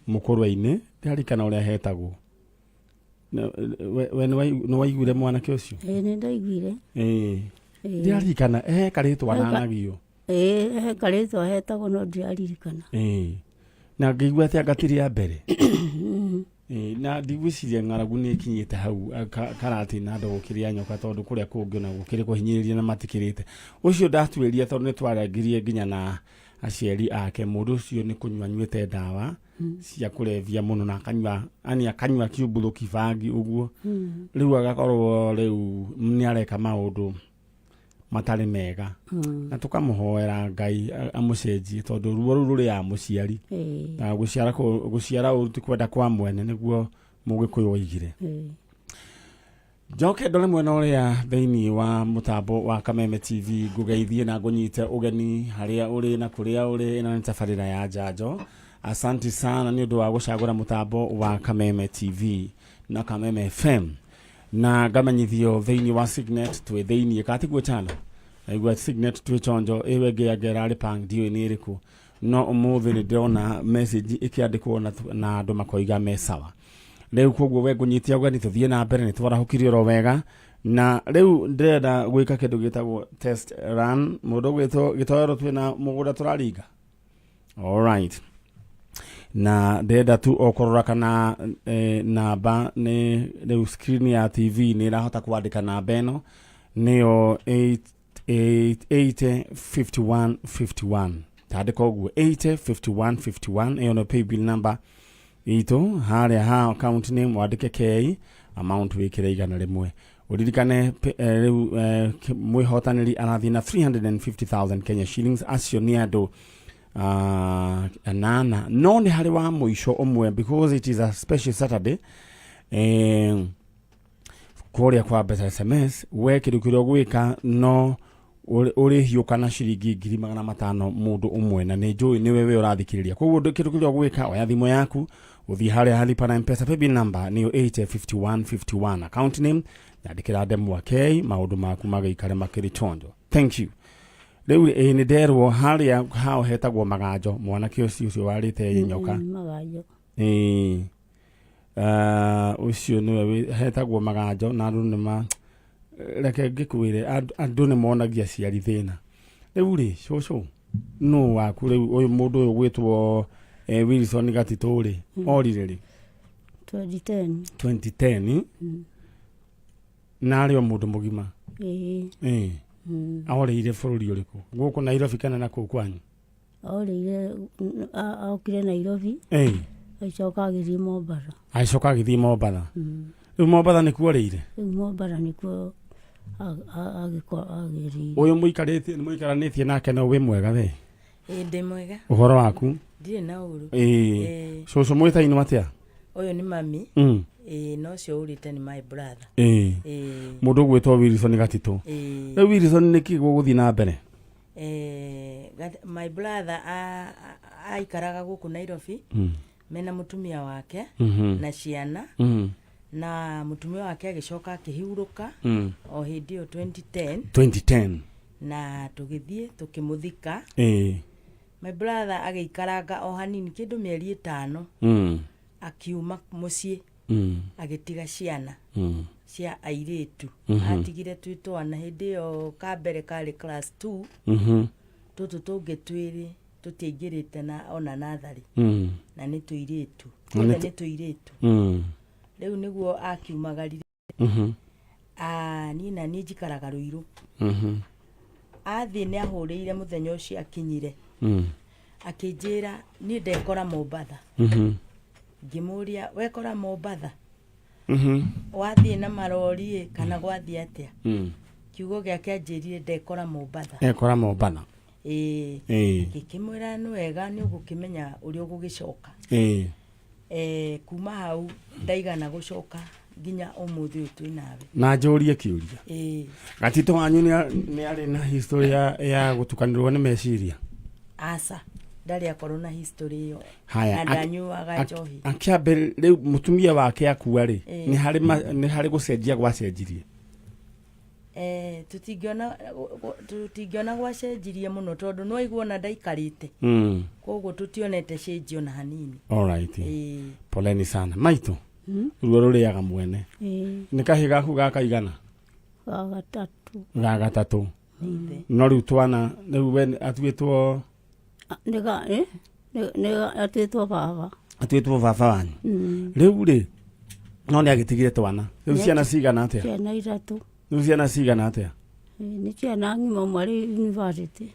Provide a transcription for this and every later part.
Mũkũrwe-inĩ ndirarikana ũrĩa hetagwo. We nĩ waiguire mwanake ũcio? Ĩĩ, nĩ ndaiguire. Ĩĩ. Ndirarikana he karĩtwa ananagio. Ĩĩ, he karĩtwa hetagwo no ndiraririkana. Ĩĩ, na ngĩigua atĩ anga ti rĩa mbere. Ĩĩ, na ndigwĩciria ng'aragu nĩ ĩkinyĩte hau karati na andũ gũkĩrĩa nyoka, tondũ kũrĩa kũngĩ ona gũkĩrĩ kũhinyĩrĩria na matikĩrĩte. Ũcio ndatuĩria, tondũ nĩ twarangirie nginya na aciari ake, mũndũ ũcio nĩ kũnyua anyuĩte ndawa cia kũrebia mũno na akanyua, yani akanyua kiumbũrũki bangi ũguo, rĩu agakorwo rĩu nĩ areka maũndũ matarĩ mega, na tũkamũhoera Ngai amũcenjie, tondũ ruo rũu rũrĩ ya mũciari. Na gũciara gũciara ũru ti kwenda kwa mwene, nĩguo Mũgĩkũyũ oigire. Njoke ndore mwena ũrĩa thĩinĩ wa mũtambo wa Kameme TV, ngũgeithie na ngũnyite ũgeni harĩa ũrĩ na kũrĩa ũrĩ. Ĩno nĩ tabarĩra ya Njanjo. Asanti sana nĩ ũndũ wa gũcagũra mũtambo wa Kameme TV na Kameme FM, na ngamenyithio thĩinĩ wa Signet twĩ thĩinĩ katiguo chano naigua Signet twĩ chonjo ĩyo ĩngĩ ya ngerarĩ pang, ndiũĩ nĩ ĩrĩkũ, no ũmũthĩ nĩ ndĩrona message ĩkĩandĩkwo na andũ makoiga me sawa. Rĩu koguo we ngũnyitia ũgeni tũthiĩ na mbere, nĩ twarahũkirie oro wega, na rĩu ndĩrenda gwĩka kĩndũ gĩtagwo test run. Mũndũ ũgwĩtwo Gĩtoero, twĩna mũgũnda tũraringa. Alright, na ndĩrenda tu o kũrora kana namba nĩ rĩu screen ya TV nĩ ĩrahota kwandĩka namba ĩno, nĩyo 80 51 51. Tandĩka ũguo, 80 51 51. Ĩyo nĩ paybill number itũ. Harĩa ha account name wandĩke K, amount wĩkĩre 100. Ũririkane rĩu mwĩhotanĩri arathiĩ na 350,000 Kenya shillings. Acio nĩ andũ anana, no nĩ harĩ wa mũico ũmwe, because it is a special Saturday, kũrĩa kwa mbeca SMS. We kĩndũ kĩrĩa ũgwĩka no ũrĩhiũka na ciringi 500,000 mũndũ ũmwe, na nĩ njũĩ nĩwe we ũrathikĩrĩria. Koguo kĩndũ kĩrĩa ũgwĩka, oya thimũ yaku, ũthiĩ harĩa ha lipa na Mpesa, paybill number nĩyo 805151, account name nyandĩkĩra ndemwa K, maũndũ maku magĩikare makĩrĩ chonjo. Thank you. Rĩu ĩ nĩ nderwo harĩa hao hetagwo Maganjo, mwanake ũcio ũcio warĩte nyoka. Maganjo. Ĩĩ. Ũcio nĩwe hetagwo Maganjo, na andũ nĩma reke ngĩkwĩre, andũ nĩ monagia aciari thĩna. Rĩu rĩ, cũcũ nũ waku rĩu ũyũ mũndũ ũyũ gwĩtwo Wilson Gatitũ rĩ, orire rĩ? 2010. 2010. Na arĩ o mũndũ mũgima? Ĩĩ. Ĩĩ. Orĩire bũrũri ũrĩkũ, gũkũ Nairobi kana na kũu kwanyu? Orĩire, okire Nairobi. Agĩcoka agĩthiĩ Mombatha. Agĩcoka agĩthiĩ Mombatha. Rĩu Mombatha nĩkuo orĩire? Rĩu Mombatha nĩkuo agĩrĩire. Ũyũ mũikarĩtie, mũikaranĩtie nake, no wĩ mwega we? Ĩĩ, ndĩ mwega. Ũhoro waku? Ndirĩ na ũru. Ĩĩ. Ĩĩ. Cũcũ mwĩtainwo atĩa? Ũyũ nĩ mami. Ĩĩ, na ũcio ũrĩte nĩ my brother. Ĩĩ. Mũndũ ũgwĩtwo Wilson Gatitũ. Ĩĩ. Rĩu Wilson, nĩkĩ gũgũthiĩ na mbere? My brother aikaraga gũkũ Nairobi mena mũtumia wake na ciana, na mũtumia wake agĩcoka akĩhurũka o hĩndĩ ĩyo 2010. 2010. Na tũgĩthiĩ tũkĩmũthika. My brother agĩikaranga o hanini, kĩndũ mĩeri 5, akiuma mũciĩ, agĩtiga ciana cia airĩtu. Atigire twĩ twana hĩndĩ ĩyo, ka mbere karĩ class 2, tũtũ tũngĩ twĩrĩ tũtiaingĩrĩte na ona natharĩ, na nĩ tũirĩtu. Na nĩ tuothe nĩ tũirĩtu. Rĩu nĩguo akiumagarire. Ah, niĩ na niĩ njikaraga Rũirũ. Athiĩ nĩ ahũrĩire mũthenya ũcio akinyire, akĩnjĩra, "Niĩ ndekora Mombatha." Ngĩmũria, "Wekora Mombatha? Wathiĩ na marori ĩ kana gwathiĩ atĩa?" Kiugo gĩake anjĩrire, "Ndekora Mombatha." Ekora Mombatha. Ĩĩ. Ngĩkĩmwĩra, "Nĩ wega, nĩ ũgũkĩmenya ũrĩa ũgũgĩcoka." Kuma hau ndaigana gũcoka nginya ũmũthĩ ũyũ twĩ nawe. Na njũrie kĩũria. Ĩĩ. Gatitũ wanyu nĩ arĩ na history ya gũtukanĩrwo nĩ meciria? Aca, ndarĩ akorwo na history ĩyo. Haya. Na ndanyuaga njohi. Akĩambe rĩu mũtumia wake akua rĩ, nĩ harĩ gũcenjia gwacenjirie? Eh, tũtingĩona tũtingĩona gwacenjirie mũno tondũ no aigua ona ndaikarĩte. Koguo tũtionete cenji ona hanini. Alright. Ĩĩ. Poleni sana maitũ. Ruo rũrĩaga mwene. Ĩĩ. Nĩ kahĩ gaku gakaigana? Ga gatatũ. Ga gatatũ. Nĩ ithe. No rĩu twana rĩu we atuĩtwo? Nĩ ga ĩ nĩ atuĩtwo baba. Atuĩtwo baba wanyu. Rĩu rĩ, no nĩ agĩtigire twana rĩu? Ciana cigana atĩa? Ciana ithatũ. Rĩu ciana cigana atĩa? Ĩĩ, nĩ ciana ng'ima, ũmwe arĩ university,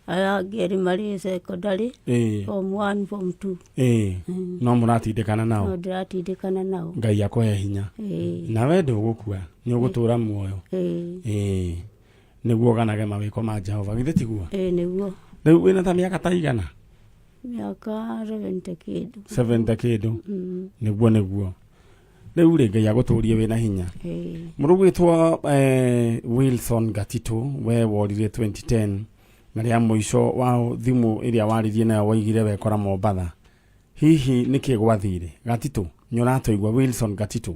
aya angĩ erĩ marĩ secondary, form 1, form 2. Ĩĩ, no mũratindĩkana nao? No ndĩratindĩkana nao. Ngai akũhe hinya. Ĩĩ. Na we ndũgũkua, nĩ ũgũtũra muoyo. Ĩĩ. Ĩĩ, nĩguo ũganage mawĩko ma Jehova, githĩ tiguo? Ĩĩ, nĩguo. Rĩu wĩna ta mĩaka ta igana? Mĩaka 70 kĩndũ. 70 kĩndũ. Nĩguo rĩu rĩ, Ngai agũtũrie wĩna hinya. Ĩĩ. Mũrũ gwĩtwo Wilson Gatito, we worire 2010 na rĩa mũico wa thimũ ĩrĩa waririe nayo waigire wekora Mombatha. Hihi nĩkĩ gwathire? Gatito, nĩ ũratũigua? Wilson Gatito,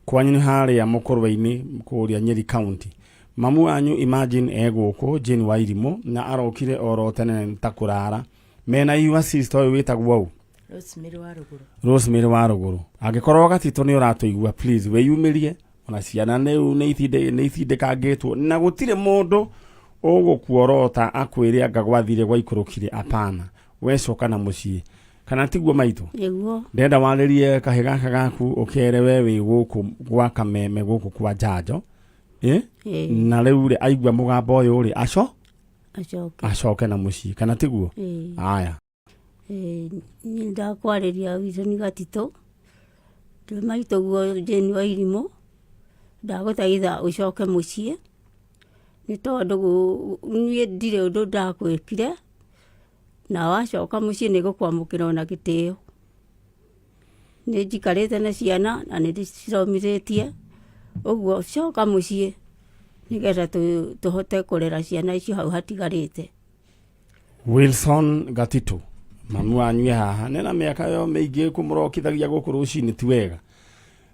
kwanyu nĩ harĩa Mũkũrwe-inĩ kũrĩa Nyeri County. Mamu wanyu, imagine, e gũkũ Jane wa Irimũ na arokire oro tene ta kũrara mena your sister ũyũ wĩtagwo ũ? Rosemary wa Rũgũrũ. Rosemary wa Rũgũrũ. Angĩkorwo Gatito nĩ ũratũigua, please wĩyumĩrie. Ona ciana nĩ nĩ itindĩkangĩtwo na gũtirĩ mũndũ ũgũkuorota akwĩre anga gwathire gwaikũrũkire. Apana, wecoka na mũciĩ, kana tiguo maitũ? Nĩguo. Ndenda warĩrie kahĩ gaka gaku, ũkere we wĩ gũkũ gwa Kameme, gũkũ kwa Njanjo, ĩ? Ĩĩ. Na rĩu rĩ, aigua mũgambo ũyũ rĩ, aco acoke. Acoke na mũciĩ, kana tiguo? Ĩĩ. Aya. Ĩĩ, niĩ ndakwarĩria Wilson Gatito, ndĩ maitũguo Jane wa Irimũ, ndagũthaitha ũcoke mũciĩ nĩ tondũ niĩ ndirĩ ũndũ ndakwĩkire, na wacoka mũciĩ nĩ ngũkwamũkĩra ona gĩtĩo. Nĩ njikarĩte na ciana na nĩ ndĩcithomithĩtie, ũguo coka mũciĩ nĩgetha tũhote kũrera ciana icio hau hatigarĩte. Wilson Gatito, mamu wanyu e haha nena mĩaka yo mĩingĩ kũmũrokithagia gũkũ rũcinĩ ti wega,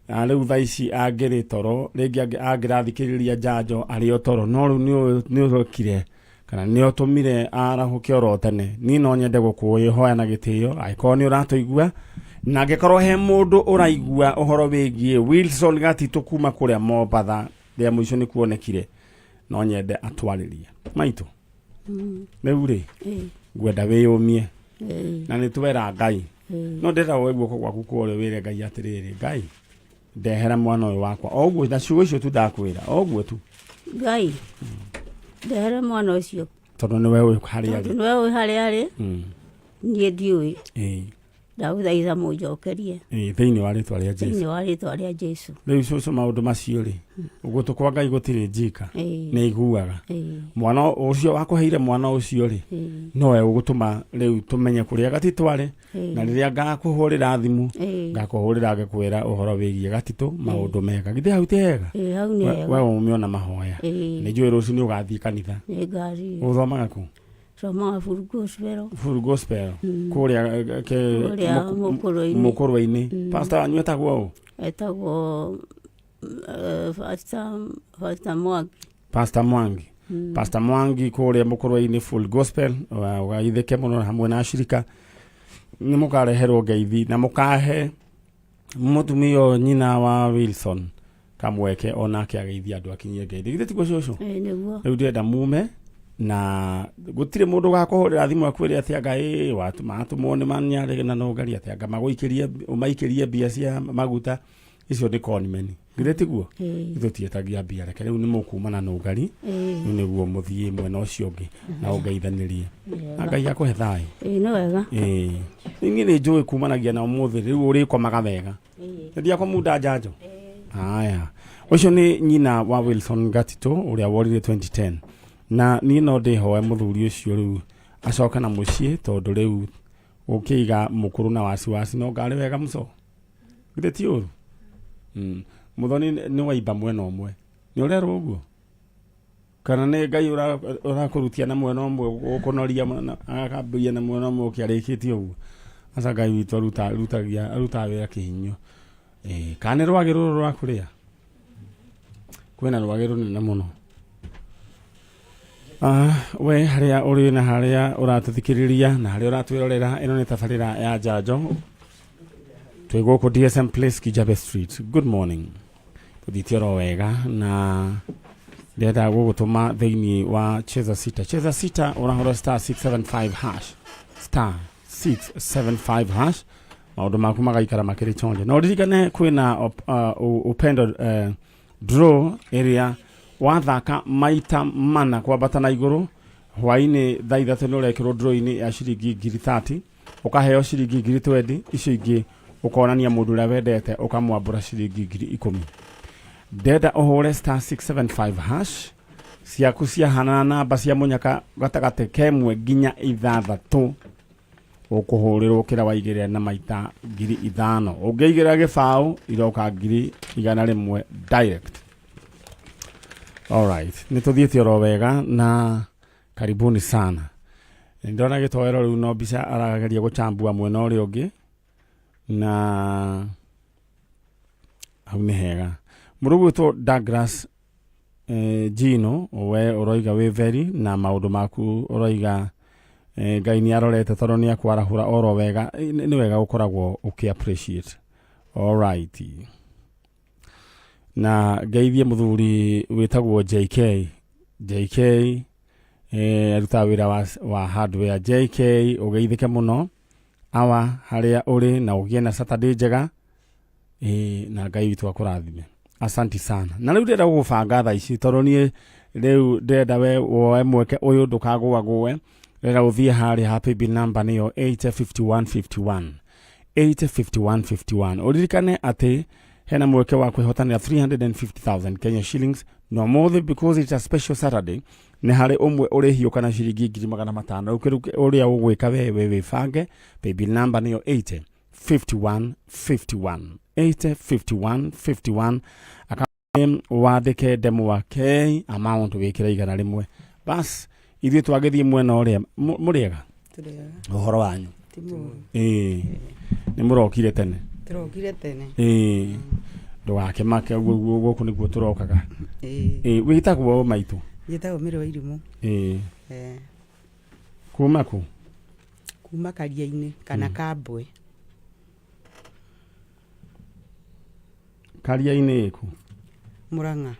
na rĩu thaa ici angĩrĩ toro rĩngĩ angĩrathikĩrĩria njanjo arĩ o toro, no rĩu nĩ ũrokire kana nĩ ũtũmire arahũke oro tene. Niĩ no nyende gũkũĩhoya na gĩtĩo, angĩkorwo nĩ ũratũigua na angĩkorwo he mũndũ ũraigua ũhoro wĩgiĩ Wilson Gatito kuma kũrĩa Mombatha rĩa mũico nĩ kuonekire, no nyende atwarĩrie maitũ. Rĩu rĩ, ngwenda wĩyũmie. Na nĩ twera Ngai. No ndĩrenda woe guoko gwaku kũrĩa wĩre Ngai atĩrĩrĩ, Ngai, ndehera mwana ũyũ wakwa, o ũguo na ciugo icio tu ndakwĩra, o ũguo tu. Ngai, ndehere mwana ũcio. Tondũ nĩwe ũĩ harĩa tondũ arĩ. Nĩwe ũĩ harĩa arĩ. Niĩ ndiũĩ. Ndagũthaitha mũnjokerie. Ĩĩ, thĩinĩ wa rĩtwa rĩa Jesu. Thĩinĩ wa rĩtwa rĩa Jesu. Rĩu cũcũ, maũndũ macio rĩ, gũtũ kwa Ngai gũtirĩ njika. Nĩ iguaga. Mwana ũcio wakũheire, mwana ũcio rĩ, nowe ũgũtũma rĩu tũmenye kũrĩa Gatitũ arĩ. Na rĩrĩa ngakũhũrĩra thimũ, ngakũhũrĩra ngĩkwĩra ũhoro wĩgiĩ Gatitũ, maũndũ mega. Githĩ hau ti hega? Ĩĩ, hau nĩ hega. We ũme ona mahoya. Nĩ njũĩ rũciũ nĩ ũgathiĩ kanitha. Nĩ ngathiĩ. Ũthomaga kũ? Thomaga Full Gospel. Full Gospel kũrĩa Kũrĩa Mũkũrwe-inĩ. Mũkũrwe-inĩ. Pastor wanyu etagwo ũ? Etagwo Pastor Mwangi. Pastor Mwangi. Pastor Mwangi kũrĩa Mũkũrwe-inĩ Full Gospel. Ũgaithĩke mũno hamwe na ashirika, nĩ mũkareherwo ngeithi na mũkahe mũtumia ũyũ nyina wa Wilson kamweke onake ageithia andũ, akinyie ngeithi. Githĩ tiguo cũcũ? Ĩĩ, nĩguo. Rĩu ndĩrenda mume na gũtirĩ mũndũ ũgakũhũrĩra thimũ akwĩre atĩ anga ĩ watũmwo nĩ manyarĩ na nũngari atĩ anga magũikĩrie ũmaikĩrie mbia cia maguta, icio nĩ conmen. Githĩ tiguo? Ĩĩ. Ithuĩ tietagia mbia. Reke rĩu nĩ mũkuma na nũngari. Rĩu nĩguo mũthiĩ mwena ũcio ũngĩ na ũngeithanĩrie na Ngai akũhe thayũ. Ĩĩ, nĩ wega. Ĩĩ, niĩ nĩ njũĩ kumanagia na ũmũthĩ rĩu ũrĩkomaga wega. Ndia kũmunda njanjo. Haya, ũcio nĩ nyina wa Wilson Gatito ũrĩa worire 2010, na niĩ no ndĩhoe mũthuri ũcio rĩu acoke na mũciĩ, tondũ rĩu ũkĩiga mũkũrũ na wasiwasi no ngarĩ wega mũco. Githĩ ti ũru? Mũthoni nĩ waimba mwena ũmwe, nĩ ũrerwo ũguo kana nĩ Ngai ũrakũrutia na mwena ũmwe, ũkũnoria agakambĩria na mwena ũmwe ũkĩarĩkĩtie ũguo. Aca, Ngai witũ arutaga wĩra kĩhinyio. Kana nĩ rwagĩ rũrũ rwa kũrĩa. Kwĩna rwagĩ rũnene mũno. Ah, we harĩa ũrĩ na harĩa ũratũthikĩrĩria na harĩa ũratwĩrorera, ĩno nĩ tabarĩra ya njanjo. Twĩ gũkũ DSM Place, Kijabe Street. Good morning. Tũthiĩte oro wega na ndĩrenda gũgũtũma thĩinĩ wa Cheza Sita. Cheza Sita ũrahũra star 675 hash, star 675 hash, maũndũ maku magaikara makĩrĩ chonje. Na ũririkane kwĩna upendo draw ĩrĩa wathaka maita mana kwambata na igũrũ, hwainĩ thaa 3 nĩ ũrekĩrwo draw-inĩ ya ciringi ngiri 30, ũkaheo ciringi ngiri 20, icio ingĩ ũkonania mũndũ ũrĩa wendete ũkamwambũra ciringi ngiri 10. Ndenda ũhũre star 675 hash ciaku ciahanana namba cia mũnyaka gatagatĩ kemwe nginya 6, ũkũhũrĩrwo kĩrĩa waigĩrĩra na maita ngiri 5. Ũngĩigĩrĩra gĩbaũ iroka ngiri 100 direct. Alright, nĩ tũthiĩte oro wega na karibuni sana. Ndona gĩtoero rĩu no mbica arageria gũchambua mwena ũrĩa ũngĩ na hau nĩ hega. Mũndũ ũgwĩtwo Douglas Gino, we ũroiga wĩ very na maũndũ maku, ũroiga Ngai nĩ arorete tondũ nĩ akwarahũra oro wega. Nĩ wega gũkoragwo ũkĩ appreciate. Alright, na ngeithie mũthuri wĩtagwo JK. JK arutaga wĩra wa hardware. JK, ũgeithĩke mũno awa harĩa ũrĩ na ũgĩe na Saturday njega na Ngai witũ akũrathime. Asanti sana. Na rĩu ndĩrenda gũgũbanga thaa ici tondũ niĩ rĩu ndĩrenda we woe mweke ũyũ ndũkagũagũe. Ndĩrenda ũthiĩ harĩa ha paybill number nĩyo 85151, 85151. Ũririkane atĩ hena mweke wa kwĩhotanĩra 350,000 Kenya shillings no mũthĩ, because it's a special Saturday, nĩ harĩ ũmwe ũrĩhiũka na ciringi 500,000. Rĩu ũrĩa ũgwĩka we wĩbange, paybill number nĩyo 80 51 51, 80 51 51, wandĩke ndemwa K, amount wĩkĩre 100. Bas, ithuĩ twagĩthiĩ mwena ũrĩa mũrĩega. Ũhoro wanyu? Ĩĩ, nĩ mũrokire tene. Tũrokire tene. Ĩĩ, ndũgakĩmake, ũguo gũkũ nĩguo tũrokaga. Ĩĩ, wĩtagwo maitũ? Njĩtagwo Mĩrĩ wa Irimũ. Ĩĩ, kuma kũ? Kuma Karia-inĩ kana Kambwe. Karia-inĩ ĩkũ? Mũrang'a.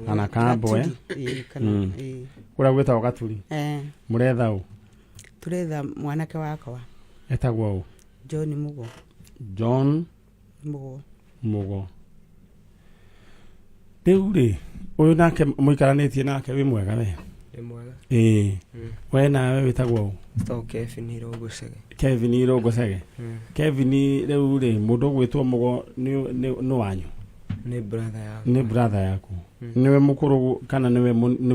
Kana Kambwe? Gaturi. Ĩĩ, kana ĩĩ. Kũrĩa gwĩtagwo Gaturi? Eh. Mũretha ũ? Tũretha mwanake wakwa. Etagwo ũ? John Mugo. John Mugo. Mugo. Rĩu rĩ, ũyũ nake mũikaranĩtie nake, wĩ mwega we? Nĩ mwega. Ĩĩ, we nawe wĩtagwo ũ? Tagwo Kevin Irũngũcege. Kevin Irũngũcege. Kevin, rĩu rĩ, mũndũ ũgwĩtwo Mugo nĩ wanyu? Nĩ brother yakwa. Nĩ brother yaku? Nĩwe mũkũrũ kana nĩwe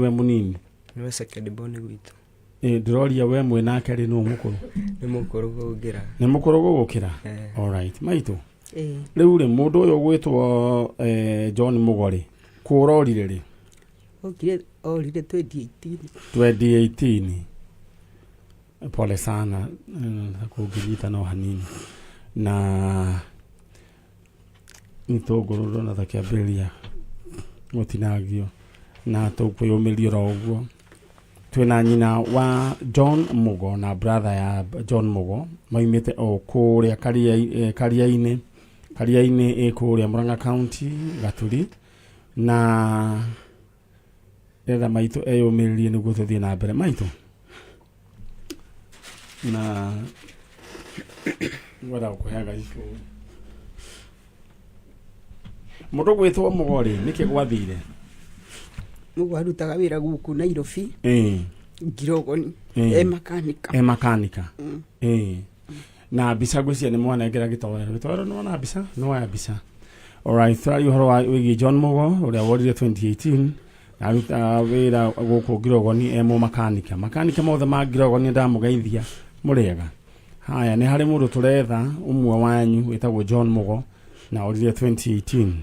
mũnini? Nĩwe second born gwitũ. Ĩ, ndĩroria we mwĩ nake rĩ, nũ mũkũrũ? Nĩ mũkũrũ gũngĩra. Nĩ mũkũrũ gũgũkĩra? Eh. Alright, maitũ. Ĩĩ. Rĩu rĩ, mũndũ ũyũ ũgwĩtwo John Mugo rĩ, kũrorire rĩ? Okire, orire 2018. 2018. Pole sana, kũngĩnyita no hanini na itũngũrũ ndona ta kĩambĩrĩria gũtinangio na tũkwĩyũmĩria oro ũguo. Twĩna nyina wa John Mugo na brother ya John Mugo, maumĩte o kũrĩa Karia-inĩ, Karia-inĩ ĩ kũrĩa Murang'a County, Gaturi, na ndĩrenda maitũ eyũmĩrĩrie nĩguo tũthiĩ na mbere, maitũ. Na ngwenda gũkũhe gaicũ. Mũndũ gwĩtwo Mugo rĩ, nĩkĩ gwathire? Mugo arutaga wĩra gũkũ Nairobi. Ngirogoni. E makanika. E makanika. Ĩĩ, na mbica ngwĩciria nĩ mwanengera gĩtoero. Gĩtoero, nĩ wona mbica, nĩ woya mbica. Alright, tũraria ũhoro wa wĩgiĩ John Mugo ũrĩa worire 2018 na arutaga wĩra gũkũ Ngirogoni e mũmakanika. Makanika mothe ma Ngirogoni ndamũgeithia, mũrĩega. Haya, nĩ harĩ mũndũ tũretha ũmwe wanyu wĩtagwo John Mugo na orire 2018.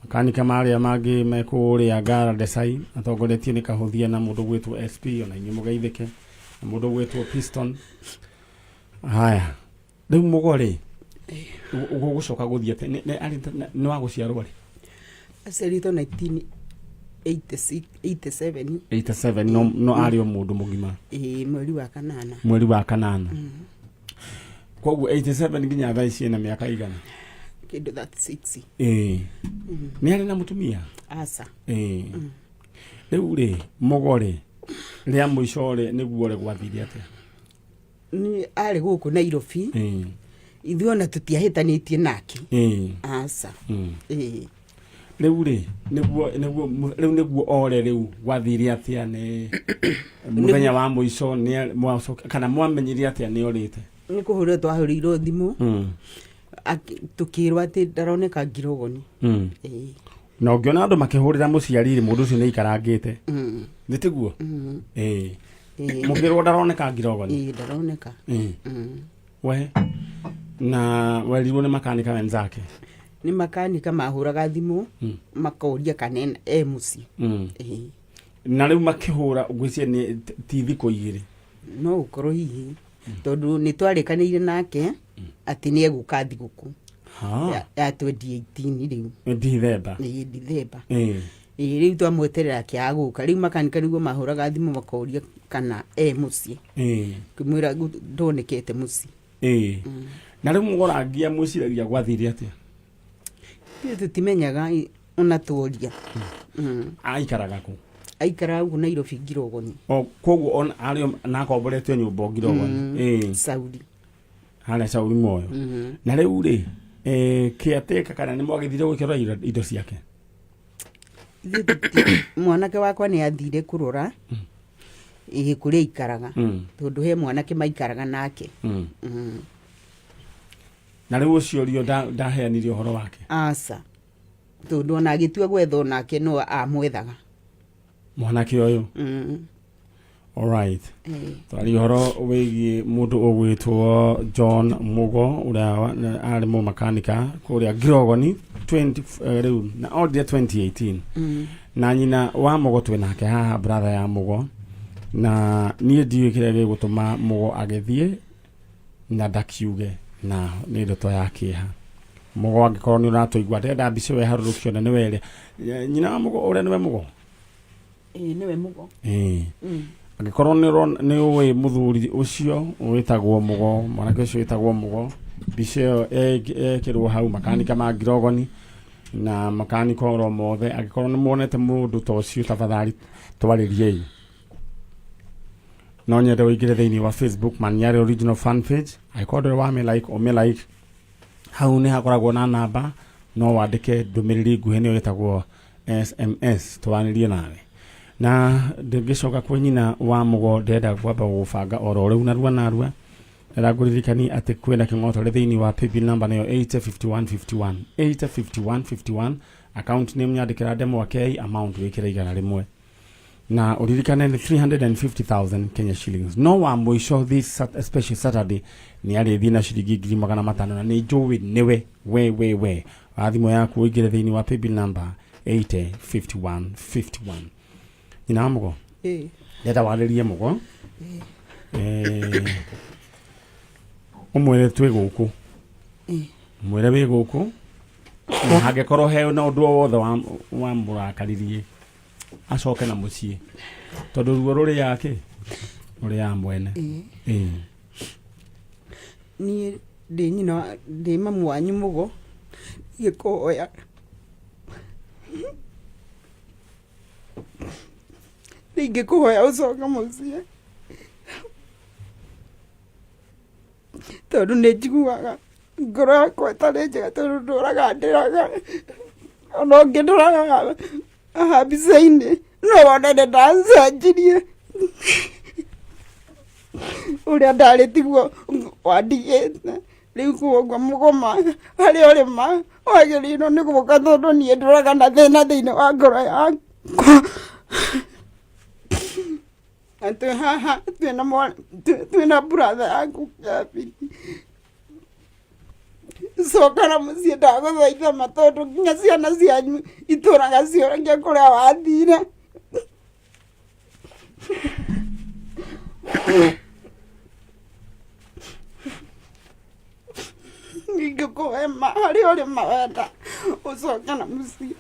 Makanika marĩa mangĩ me kũrĩa Ngara Desai atongoretio nĩ Kahũthia na mũndũ gwĩtwo SP, ona inyuĩ mũgeithĩke, na mũndũ gwĩtwo Piston. Haya, rĩu Mugo rĩ, ũgũcoka gũthiĩ atĩa? Nĩ wa gũciarwo rĩ? Aciarĩtwo 1986, 87. 87, no arĩ o mũndũ mũgima. Ĩĩ, mweri wa kanana. Mweri wa kanana. Koguo 87 nginya thaa ici ena mĩaka igana? Kĩndũ 36. Ĩĩ. Nĩ arĩ na mũtumia? Aca. Ĩĩ. Rĩu rĩ, mũgo rĩ, rĩa mũico rĩ, nĩguo rĩ gwathire atĩa? Nĩ arĩ gũkũ Nairobi. Ithuĩ ona tũtiahĩtanĩtie nake. Aca. Ĩĩ. Rĩu rĩ, nĩguo rĩu nĩguo ore, rĩu gwathire atĩa? Nĩ mũthenya wa mũico nĩ kana mwamenyire atĩa nĩ orĩte? Nĩ kũhũrĩrwo twahũrĩirwo thimũ, tũkĩrwo atĩ ndaroneka Ngirogoni. Ĩĩ. Na ũngĩona andũ makĩhũrĩra mũciari rĩ, mũndũ ũcio nĩ aikarangĩte. Nĩ tiguo? Ĩĩ. Ĩĩ. Mũkĩrwo ndaroneka Ngirogoni? Ĩĩ, ndaroneka. We na werirwo nĩ makanika wenzake? Nĩ makanika mahũraga thimũ, makoria kana e mũciĩ. Ĩĩ. Na rĩu makĩhũra, ngwĩciria nĩ ti thikũ 2. No ũkorwo hihi tondũ nĩ twarĩkanĩire nake atĩ nĩ egũka thigũkũ ya 2018 rĩu. Ndithemba. Ĩĩ, Dithemba. Ĩĩ, rĩu twamweterera akĩaga gũka, rĩu makanika nĩguo mahũraga thimũ makoria kana e mũciĩ. Kĩmwĩra ndonekete mũciĩ. Ĩĩ. Na rĩu mũgorangia mwĩciragia gwathire atĩa? Ithuĩ tũtimenyaga ona tuoria. Aikaraga kũ? Aikaraga gũkũ Nairobi, Ngirogoni. O koguo ona arĩ na akomboretio nyũmba o Ngirogoni? Ĩĩ. Saudi. Harĩa Saudi Moyo. Na rĩu rĩ, kĩatĩka kana nĩ mwagĩthire gũkĩrora indo ciake? Ithuĩ mwanake wakwa nĩ athire kũrora, ĩĩ, kũrĩa aikaraga, tondũ he mwanake maikaraga nake. Na rĩu ũcio rio ndaheanire ũhoro wake? Aca, tondũ ona agĩtua gwetha onake no amwethaga. Mwanake ũyũ? Alright. Twaria ũhoro wĩgiĩ mũndũ ũgwĩtwo John Mugo, ũrĩa arĩ mũmakanika kũrĩa Ngirogoni 20, rĩu na orire 2018. Na nyina wa Mugo twĩ nake haha, brother ya Mugo, na niĩ ndiũĩ kĩrĩa gĩgũtũma Mugo agĩthiĩ na ndakiuge, na nĩ ndeto ya kĩeha. Mugo, angĩkorwo nĩ ũratũigua, ndĩrenda mbica ĩyo ĩharũrũkio na nĩwe ĩrĩa nyina wa Mugo, ũrĩa nĩwe Mugo. Ĩĩ, nĩwe Mugo. Ĩĩ. Angĩkorwo nĩ ũĩ mũthuri ũcio wĩtagwo Mugo, mwanake ũcio wĩtagwo Mugo, mbica ĩyo ĩkĩrwo hau, makanika ma Ngirogoni na makanika oro mothe, angĩkorwo nĩ muonete mũndũ ta ũcio, tafadhali twarĩriei. No nyende ũingĩre thĩinĩ wa Facebook Maniare Original fan page. Angĩkorwo ndũrĩ wamĩ like, ũmĩ like. Hau nĩ hakoragwo na namba, no wandĩke ndũmĩrĩri nguhĩ, nĩyo ĩtagwo SMS, twaranĩrie nawe. Na ndĩngĩcoka kwĩ nyina wa Mũgo, ndĩrenda kwamba gũbanga oro rĩu narua narua. Ndĩrenda ngũririkanie atĩ kwĩna kĩng'otore thĩinĩ wa paybill number, nĩyo 805151, 805151. Account name nyandĩkĩra ndemwa K, amount wĩkĩre 100, na ũririkane nĩ 350,000 Kenya shillings. No wa mũico this special Saturday nĩ arĩthiĩ na ciringi 500,000, na nĩ njũĩ nĩwe we we we wa thimũ yaku ũingĩre thĩinĩ wa paybill number 805151. Nyina wa Mũgo. Ĩĩ. Ndenda warĩrie Mũgo, ũmwĩre twĩ gũkũ. Mwĩre wĩ gũkũ, na hangĩkorwo he na ũndũ o wothe wa mũrakaririe, acoke na mũciĩ, tondũ ruo rũrĩ yake rũrĩ ya mwene. Ĩĩ. Niĩ ndĩ nyina ndĩ mamu wanyu Mũgo, ngĩkũhoya ingĩkũhoya ũcoke mũciĩ, tondũ nĩ njiguaga ngoro yakwa ĩtarĩ njega, tondũ ndũraga ndĩraga. Ona ũngĩndoraga haha mbica-inĩ, no wone nĩ ndacenjirie ũrĩa ndarĩ, tiguo wandigĩte rĩu. Koguo Mũgoma, harĩa ũrĩ ma wagĩrĩirwo nĩ gũka, tondũ niĩ ndũraga na thĩna thĩinĩ wa ngoro yakwa. Na twĩ haha twĩna twĩna brother yaku Kevin. Coka na mũciĩ, ndagũthaitha ma, tondũ nginya ciana cianyu itũraga ciũragia kũrĩa wathire. Ingĩkũhe ma, harĩa ũrĩ ma wenda ũcoke na mũciĩ.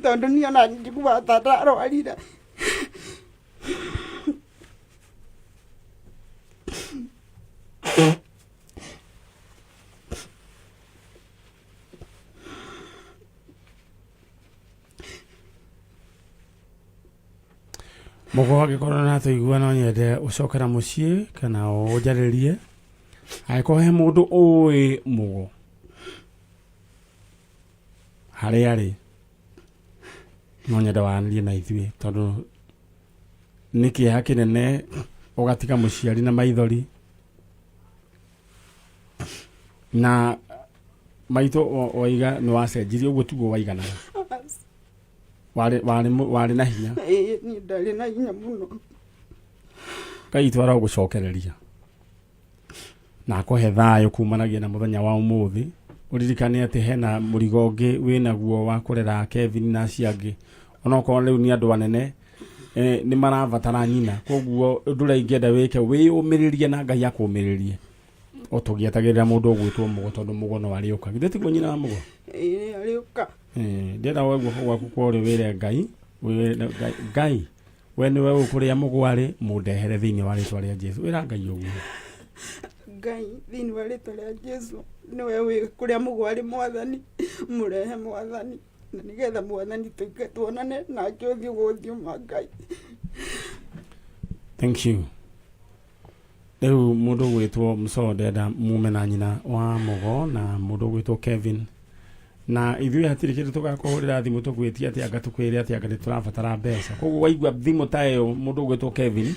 Tondũ niĩ ona njiguaga ta ndarwarire. Mũgo angĩkorwo nĩ atũigua no nyende ũcokera mũciĩ kana ũnjarĩrie angĩkorwo he mũndũ ũĩ mũgo harĩa arĩ no nyende waranĩrie na ithuĩ tondũ nĩ kĩeha kĩnene ũgatiga mũciari na maithori na maitũ waiga nĩ wacenjirie ũguo tiguo waiganaga warĩ warĩ mũ- warĩ na hinya Ĩĩ, niĩ ndarĩ na hinya mũno ngai twara gũcokereria na akũhe thayũ kumanagia na mũthenya wa ũmũthĩ ũririkane atĩ hena mũrigo ũngĩ wĩnaguo wa kũrera Kevin na acio angĩ onokorwo rĩu nĩ andũ anene eh, nĩ marabatara nyina koguo ũndũ ũrĩa ingĩenda wĩke wĩyũmĩrĩrie na ngai akũmĩrĩrie o tũgĩetagĩrĩra mũndũ ũgwĩtwo mũgo tondũ mũgo no arĩũka githĩ tiguo nyina wa mũgo Ĩĩ, arĩũka Eh, ndĩrenda woe guoko gwaku kwa ũrĩo wĩre ngai wĩre ngai ngai we nĩwe ũũ kũrĩa mũgo arĩ mũndehere thĩinĩ wa rĩtwa rĩa jesu wĩra ngai ũguo Ngai thĩinĩ wa rĩtwa rĩa Jesu nĩwe wĩ kũrĩa mũgwarĩ mwathani mũrehe mwathani na nĩgetha mwathani tũike tuonane nake ũthiũ gwa ũthiũ ma Ngai. Thank you. Rĩu mũndũ ũgwĩtwo Msoo ndenda mume na nyina wa Mũgo na mũndũ ũgwĩtwo Kevin na ithuĩ hatirĩ kĩndũ tũgakũhũrĩra thimũ tũgwĩtie atĩ anga tũkwĩre atĩ anga nĩ tũrabatara mbeca koguo waigua thimũ ta ĩyo mũndũ ũgwĩtwo Kevin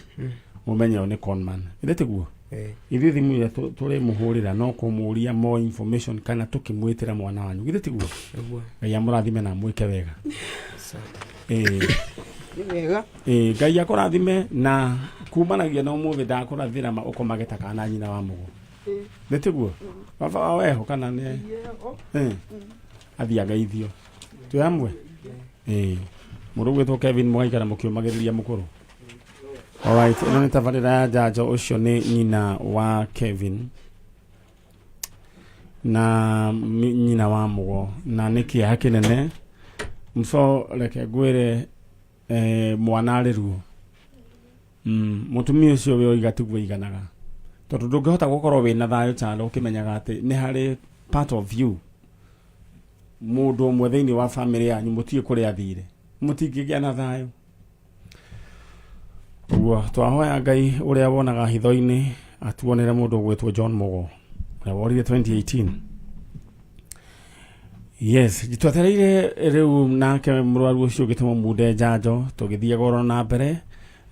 mũmenye ũyũ nĩ conman ĩthĩ tiguo Eh, ithuĩ thimũ ĩrĩa tũrĩmũhũrĩra no kũmũria more information kana tũkĩmwĩtĩra mwana wanyu githĩ tiguo Ũguo. Ngai amũrathime na amwĩke wega. Asante. Ĩĩ. Nĩ wega. Ĩĩ, Ngai akũrathime na kumanagia na ũmũthĩ ndakũrathĩra ma ũkomage ta kana nyina wa mũgo. Nĩ tiguo? Baba wao eho kana nĩ Eho. Eh. Athiĩ ageithio. Twĩ hamwe? Ĩĩ. Mũndũ ũgwĩtwo Kevin mũgaikara mũkĩũmagĩrĩria mũkũrũ. Alright, ĩno nĩ tabarĩra ya njanjo ũcio nĩ nyina wa Kevin. Na nyina wa mũgo na nĩ kĩeha kĩnene mso reke ngwĩre eh, mwana arĩ ruo mm, mũtumia ũcio wĩ oiga tiguo aiganaga tondũ ndũngĩhota gũkorwo wĩna thayũ Kyalo ũkĩmenyaga atĩ nĩ harĩ part of you mũndũ ũmwe thĩinĩ wa famĩlĩ yanyu mũtiĩ kũrĩa athire mũtingĩgĩa na thayũ Ũguo twahoya Ngai ũrĩa wonaga hitho-inĩ atuonere mũndũ ũgwĩtwo John Mugo ũrĩa worire 2018 yes twetereire rĩu nake mũrwaru ũcio ũngĩ tũmũmunde njanjo tũgĩthiaga oro na mbere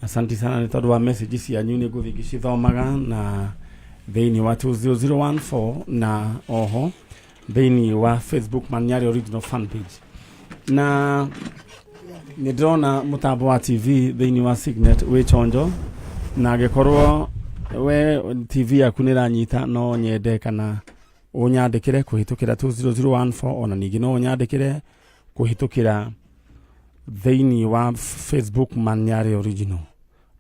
asanti sana nĩ tondũ wa message cianyu nĩ ngũthiĩ ngĩcithomaga na thĩinĩ wa 20014 na oho thĩinĩ wa Facebook Manyari original fan page na nĩ ndĩrona mũtambo wa tv thĩinĩ wa signet wĩ chonjo na angĩkorwo we tv yaku nĩ ĩranyita no nyende kana ũnyandĩkĩre kũhĩtũkĩra 20014 ona ningĩ no ũnyandĩkĩre kũhĩtũkĩra thĩinĩ wa facebook Manyari original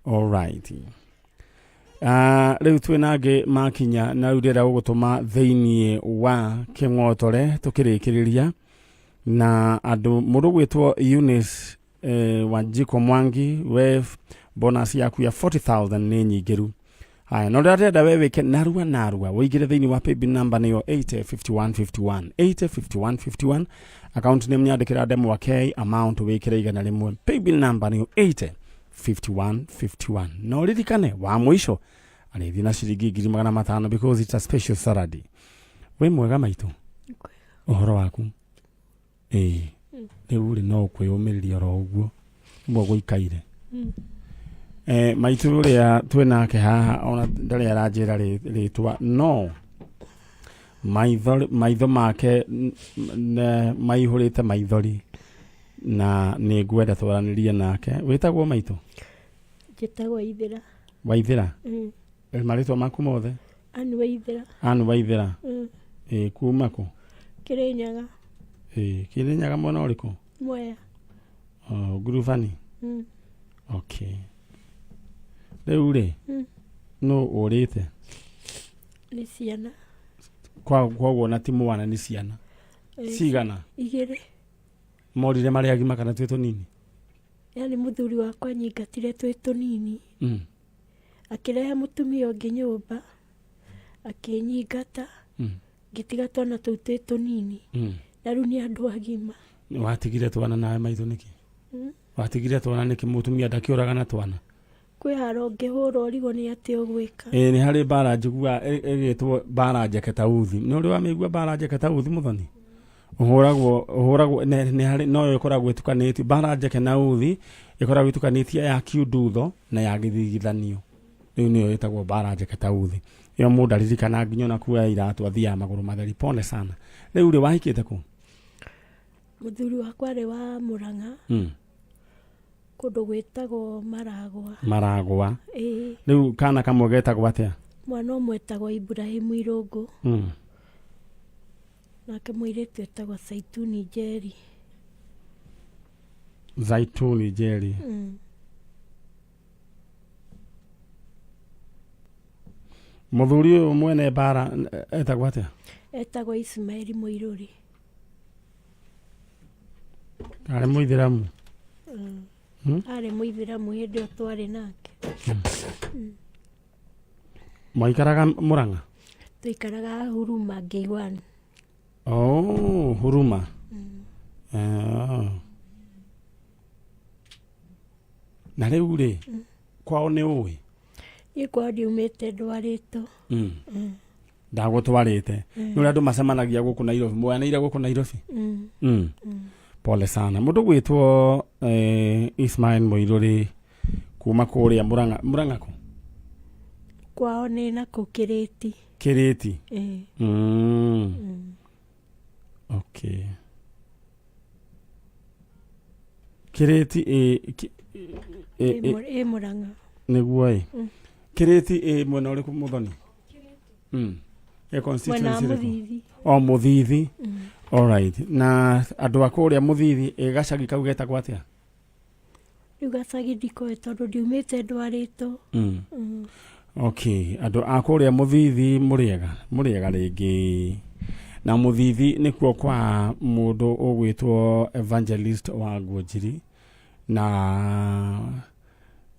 alright Ah, rĩu twĩ na angĩ makinya na rĩu ndĩrenda gũgũtũma thĩinĩ wa kĩng'otore tũkĩrĩkĩrĩria na andũ mũndũ gwĩtwo Eunice eh, Wanjiko Mwangi we bonus yaku ya 40000 nĩ nyingĩru haya no ndĩrenda we wĩke narua narua ũingĩre thĩinĩ wa paybill number nĩyo 805151 805151 account name nyandĩkĩra ndemwa K amount wĩkĩre 100 paybill number nĩyo 805151 na ũririkane wa mũico arĩthiĩ na ciringi 500,000 because it's a special Saturday wĩ mwega maitũ ũhoro waku ĩĩ rĩu rĩ no ũkwĩyũmĩrĩria oro ũguo ũguo gũikaire eh, maitũ ũrĩa twĩ nake haha ona ndarĩ aranjĩra rĩtwa no maitho maitho make maihũrĩte maithori na nĩ ngwenda twaranĩrie nake wĩtagwo maitũ Njĩtagwo Ithĩra. Waithĩra Eh, marĩtwa maku mothe Ann Waithĩra. Ann Waithĩra Ĩ kuma kũ Kĩrĩnyaga. Ĩ Kĩrĩnyaga mwena ũrĩkũ Mwea. Oh, ngurubani okay rĩu rĩ nũ ũrĩte Nĩ ciana. Kwa koguo na ti mwana nĩ ciana Eh, cigana Igĩrĩ. Morire marĩ agima kana twĩ tũnini? Yani mũthuri wakwa anyingatire twĩ tũnini. Akĩrehe mũtumia ũngĩ nyũmba, akĩnyingata, ngĩtiga twana tũu twĩ tũnini. Na rĩu nĩ andũ agima. Watigire twana nawe maitũ nĩkĩ? Watigire twana nĩkĩ mũtumia ndakĩũraga na twana? Kwĩ haro ũngĩhũra ũrigwo nĩ atĩa ũgwĩka. Ĩĩ nĩ harĩ mbara njiguaga ĩgĩtwo mbara njeke ta uthi. Nĩ ũrĩ wamĩigua mbara njeke ta uthi mũthoni? Ũhũragwo ũhũragwo nĩ nĩ harĩ noyo ĩkoragwo ĩtukanĩtio mbara njeke na uthi ĩkoragwo ĩtukanĩtie ya kiundutho na ya gĩthigithanio. Rĩu nĩyo ĩtagwo mbara njeke ta uthi. Ĩyo mũndũ aririkana nginya ona kuoya iratũ athiaga magũrũ matheri. Pole sana. Rĩu rĩ wahikĩte kũ? Mũthuri wakwa arĩ wa Mũrang'a. Kũndũ gwĩtagwo Maragwa. Maragwa. Ĩĩ. Rĩu kana kamwe getagwo atĩa? Mwana ũmwe etagwo Ibrahimu Irũngũ. Nake mũirĩtu etagwo Zaituni Njeri. Zaituni Njeri. Mũthuri ũyũ mwene mbara etagwo atĩa? Etagwo Ismaili Mũirũri. Arĩ mũithĩramu. Arĩ mũithĩramu hĩndĩ ĩyo twarĩ nake. Mwaikaraga Mũrang'a? Twaikaraga Huruma K1. Oh, Huruma. Ah. Na rĩu rĩ, kwao nĩ ũĩ? Niĩ kwao ndiumĩte ndwarĩtwo. Ndagũtwarĩte. Nĩ ũrĩa andũ macemanagia gũkũ Nairobi, mwoyanĩire gũkũ Nairobi? Pole sana. Mũndũ gwĩtwo Ismail Mũirũrĩ kuma kũrĩa Mũrang'a, Mũrang'a kũ? Kwao nĩ nakũu Kĩrĩti. Kĩrĩti? Okay. Kĩrĩti ĩ Ĩ Mũrang'a. Nĩguo ĩ. Kĩrĩti ĩ mwena ũrĩkũ mũthoni? Ĩ Mwena wa constituency ĩrĩkũ? Mũthithi. O Mũthithi. Alright. Na andũ a kũrĩa Mũthithi ĩ gacagi kau getagwo atĩa? Rĩu gacagi ndikoĩ tondũ ndiumĩte ndwarĩtwo. Okay, andũ a kũrĩa Mũthithi mũrĩega, mũrĩega rĩngĩ. Na Mũthithi nĩkuo kwa mũndũ ũgwĩtwo Evangelist wa Ngũnjiri na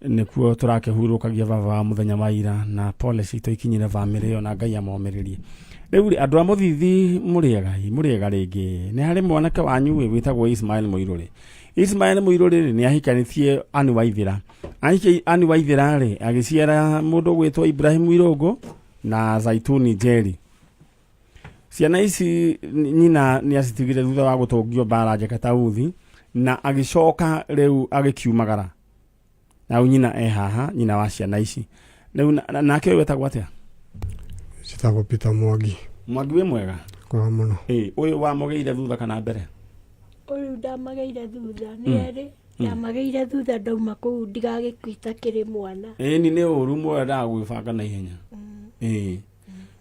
nĩkuo tũrakĩhurũkagia baba wa mũthenya wa ira na pole citũ ikinyire bamĩrĩ ĩyo na Ngai amomĩrĩrie. Rĩu rĩ andũ a Mũthithi mũrĩega, mũrĩega rĩngĩ. Nĩ harĩ mwanake wanyu ĩ wĩtagwo Ismail Mũirũrĩ. Ismail Mũirũrĩ rĩ nĩ ahikanĩtie Anne Waithĩra. Ahikia Anne Waithĩra rĩ agĩciara mũndũ ũgwĩtwo Ibrahim Irũngũ na Zaituni Njeri. Ciana ici nyina nĩ acitigire thutha wa gũtũngio mbara njeke ta uthi na agĩcoka rĩu agĩkiumagara. Na rĩu nyina e haha, nyina wa ciana ici. Rĩu nake ũyũ wetagwo atĩa? Njĩtagwo Peter Mwangi. Mwangi wĩ mwega? Kwega mũno. Ĩ, ũyũ wamũgĩire thutha kana mbere? Ũyũ ndamagĩire thutha, nĩ erĩ. Ndamagĩire thutha ndauma kũu ndigagĩkue itakĩrĩ mwana. Ĩni nĩ ũru mwendaga gwĩbanga na ihenya. Ĩ.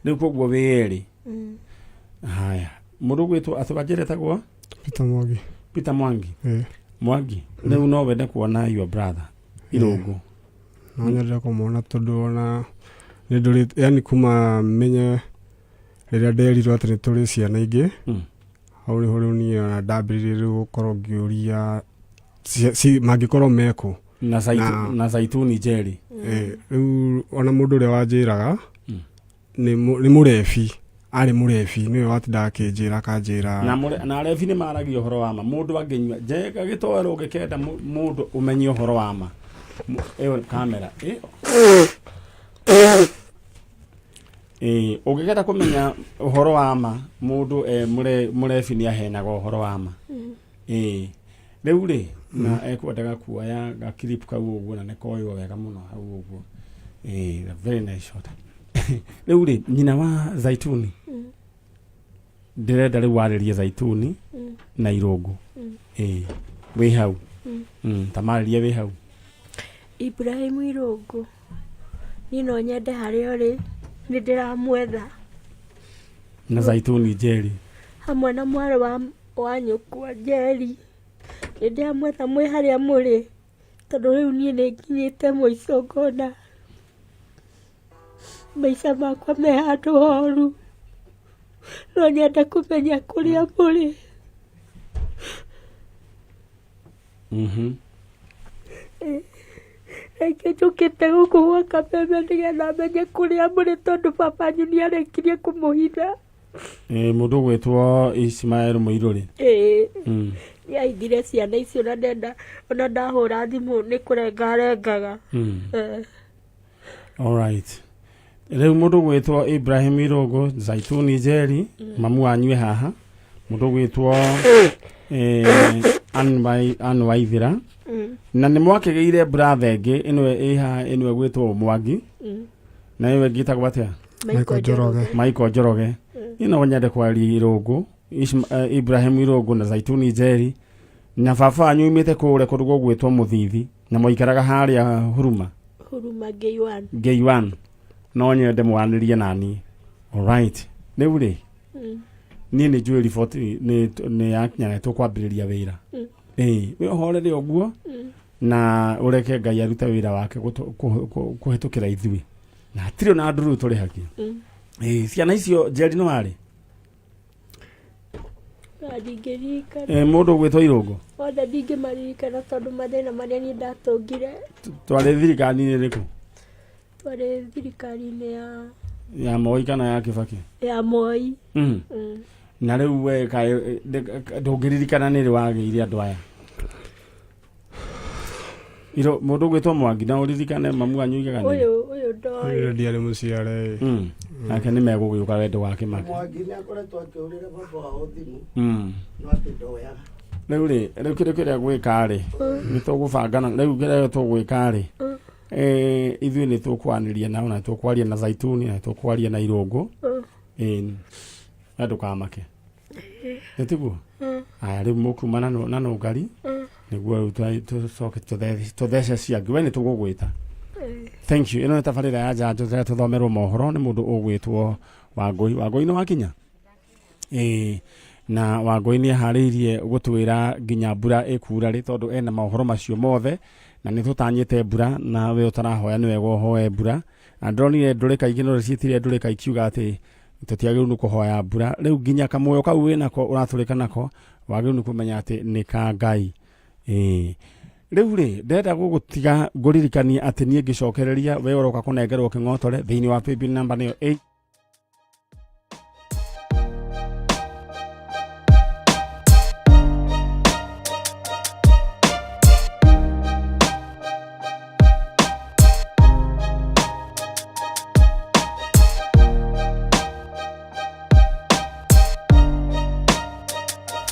Rĩu koguo wĩ erĩ. Haya, mũndũ ũgwĩtwo atĩ wanjĩra etagwo? Peter Mwangi. Peter Mwangi. Mwangi, rĩu no wende kuona your brother Irũngũ? No nyende kũmuona tondũ ona nĩ ndũrĩte, yani kuma menye rĩrĩa nderirwo atĩ nĩ tũrĩ ciana ingĩ, hau nĩho rĩu niĩ ona ndambĩrĩirie rĩu gũkorwo ngĩũria mangĩkorwo mekũ. Na na Zaituni Njeri. Rĩu ona mũndũ ũrĩa wanjĩraga nĩ mũrebi, arĩ mũrebi nĩwe watindaga akĩnjĩra akanjĩra. Na na arebi nĩ maragia ũhoro wa ma. Mũndũ angĩnyua njega gĩtoero ũngĩkenda mũndũ ũmenye ũhoro wa ma. Ĩyo kamera. Ũngĩkenda kũmenya ũhoro wa ma mũndũ mũrebi nĩ aheanaga ũhoro wa ma. Rĩu rĩ na ekwendaga kuoya ga clip kau ũguo na nĩ koywo wega mũno hau ũguo. A very nice shot. Rĩu rĩ nyina wa Zaituni ndĩrenda rĩu warĩrie Zaituni na Irũngũ. Wĩ hau. Ta marĩrie wĩ hau. Ibrahim Irũngũ, niĩ no nyende harĩa ũrĩ, nĩ ndĩramwetha. Na Zaituni Njeri. Hamwe na mwarĩ wa nyũkwa Njeri. Nĩ ndĩramwetha mwĩ harĩa mũrĩ, tondũ rĩu niĩ nĩ nginyĩte mũico ngona maica makwa me handũ horu. No nyende kũmenya kũrĩa mũrĩ. Reke njũkĩte gũkũ gwa Kameme nĩgetha menye kũrĩa mũrĩ tondũ baba wanyu nĩarekirie kũmũhitha. Eh, mũndũ ũgwĩtwo Ismael Mũirũrĩ. Ĩĩ. Nĩahithire ciana icio na ndenda ona ndahũra thimũ nĩ kũrenga arengaga. Eh. Alright. Rĩu mũndũ ũgwĩtwo Ibrahim Irũngũ, Zaituni Njeri, mamu wanyu e haha. Mũndũ ũgwĩtwo eh, Ann Wai- Ann Waithera. Na nĩ mwakĩgĩire brother ĩngĩ ĩno ĩ haha ĩno ĩgwĩtwo Mwangi. Na ĩyo ĩngĩ ĩtagwo atĩa? Michael Njoroge. Michael Njoroge. Niĩ no nyende kwaria Irũngũ, Ibrahim Irũngũ na Zaituni Njeri. Na baba wanyu oimĩte kũrĩa kũndũ gũgwĩtwo Mũthithi na mwaikaraga harĩa Huruma. Huruma Ngeiwan. Ngeiwan. No nyende mwaranĩrie naniĩ. Alright. Rĩu rĩ, niĩ nĩ njũĩ riboti nĩ yakinya na tũkwambĩrĩria wĩra. Ĩĩ, wĩ ũhorere ũguo na ũreke Ngai arute wĩra wake kũhĩtũkĩra ithuĩ. Na hatirĩ ona ndũrũ tũrĩhagia. Ĩĩ, ciana icio Njeri nĩ warĩ? Na ndingĩririkana. Eh, mũndũ ũgwĩtwo Irũngũ. Othe ndingĩmaririkana tondũ mathĩna marĩa niĩ ndatũngire. Twarĩ thirikari-inĩ ĩrĩkũ? Twarĩ thirikari-inĩ ya Ya Moi kana ya Kibaki? Ya Moi. Na rĩu we kaĩ eh, ndũngĩririkana nĩ rĩ wagĩire andũ aya? Iro mũndũ ũgwĩtwo Mwangi na ũririkane mamu wanyu oigaga nĩ Ũyũ ũyũ ndoĩ. Ũyũ ndiarĩ mũciare. Nake nĩ megũgĩũka wendo wa Kĩmaki. Mwangi nĩ akoretwo akĩhũrĩra baba wao thimũ no atĩ ndoyaga. Rĩu rĩ, rĩu kĩrĩa kĩrĩa gwĩka rĩ, nĩ tũgũbangana rĩu kĩrĩa tũgwĩka rĩ, eh, ithuĩ nĩ tũkwanĩria nao na tũkwaria na Zaituni na tũkwaria na Irũngũ. Ĩĩ, na ndũkamake. Nĩ tiguo? Aya rĩu mũkuma na nũngari nĩguo rĩu tũcoke tũthece ciangĩ we nĩ tũgũgwĩta. Thank you. Ĩno nĩ tabarĩra ya njanjo tũrĩa tũthomerwo mohoro nĩ mũndũ ũgwĩtwo Wangũi. Wangũi nĩ wakinya? Ĩĩ na Wangũi nĩ aharĩirie gũtwĩra nginya mbura ĩkura rĩ tondũ ena mohoro macio mothe na nĩ tũtanyĩte mbura na we ũtarahoya nĩ wega ũhoe mbura. Na ndĩronire ndũrĩka ingĩ no ciĩtire ndũrĩka ikiuga atĩ tũtiagĩrĩirwo nĩ kũhoya mbura. Rĩu nginya kamuoyo kau wĩnako ũratũrĩka nako wagĩrĩirwo nĩ kũmenya atĩ nĩ ka Ngai. Ĩĩ. Rĩu rĩ, ndĩrenda gũgũtiga ngũririkanie atĩ niĩ ngĩcokereria we ũroka kũnengerwo kĩng'otore thĩinĩ wa paybill number nĩyo 8.